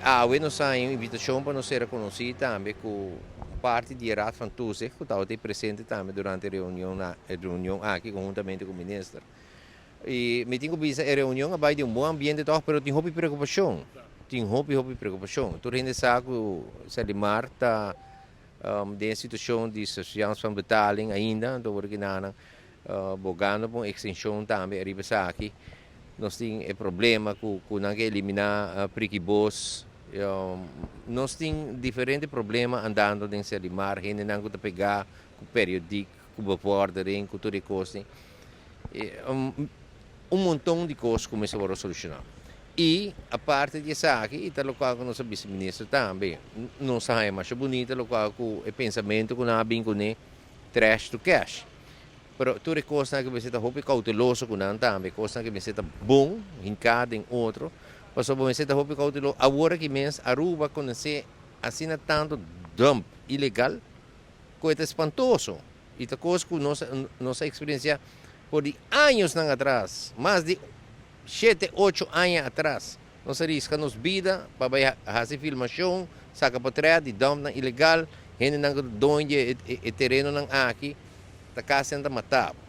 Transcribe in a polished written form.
Awe nos a haña invitashon pa nos ser konosí tambe ku parti di Raad van Toezicht, ku tabata presente tambe durante e reunion aki konhuntamente ku minister. I mi tin ku bisa e reunion a bai den un bon ambiente tòg, pero tin hopi preokupashon. Tin hopi hopi preokupashon. Tur hende sa ku Serlimar ta den e situashon di surseance van betaling ainda, anto por kinanan bogando pa un ekstenshon tambe ariba esaki. Nos tin e problema ku nan ke eliminá Prikibos. Nos tin diferente problema andando den Serlimar, hendenan ku ta pegá ku periodiek, ku bevordering, ku tur e kosnan. Un monton di kos ku mester wòrdu solushoná. I aparte di esaki, i ta lokual ku nos a bisa minister tambe, nos a haña masha bunita lokual ku e pensamentu ku nan a bin kuné, trash to cash. Pero tur e kosnan aki mester ta hopi kouteloso ku nan tambe, kosnan ku mester ta bon hinká den otro, pasobra bo mester ta hopi kouteloso. Awor aki mes Aruba konosé asina tantu dump ilegal ku e ta espantoso. I ta kos ku nos nos a eksperensiá for di añosnan atras, mas di shete, ocho aña atras. Nos a riska nos bida pa bai hasi filmashon, saka potrèt di dòmpnan ilegal, hendenan ku ta doño di e terenonan aki ta kasi nan ta matá bo.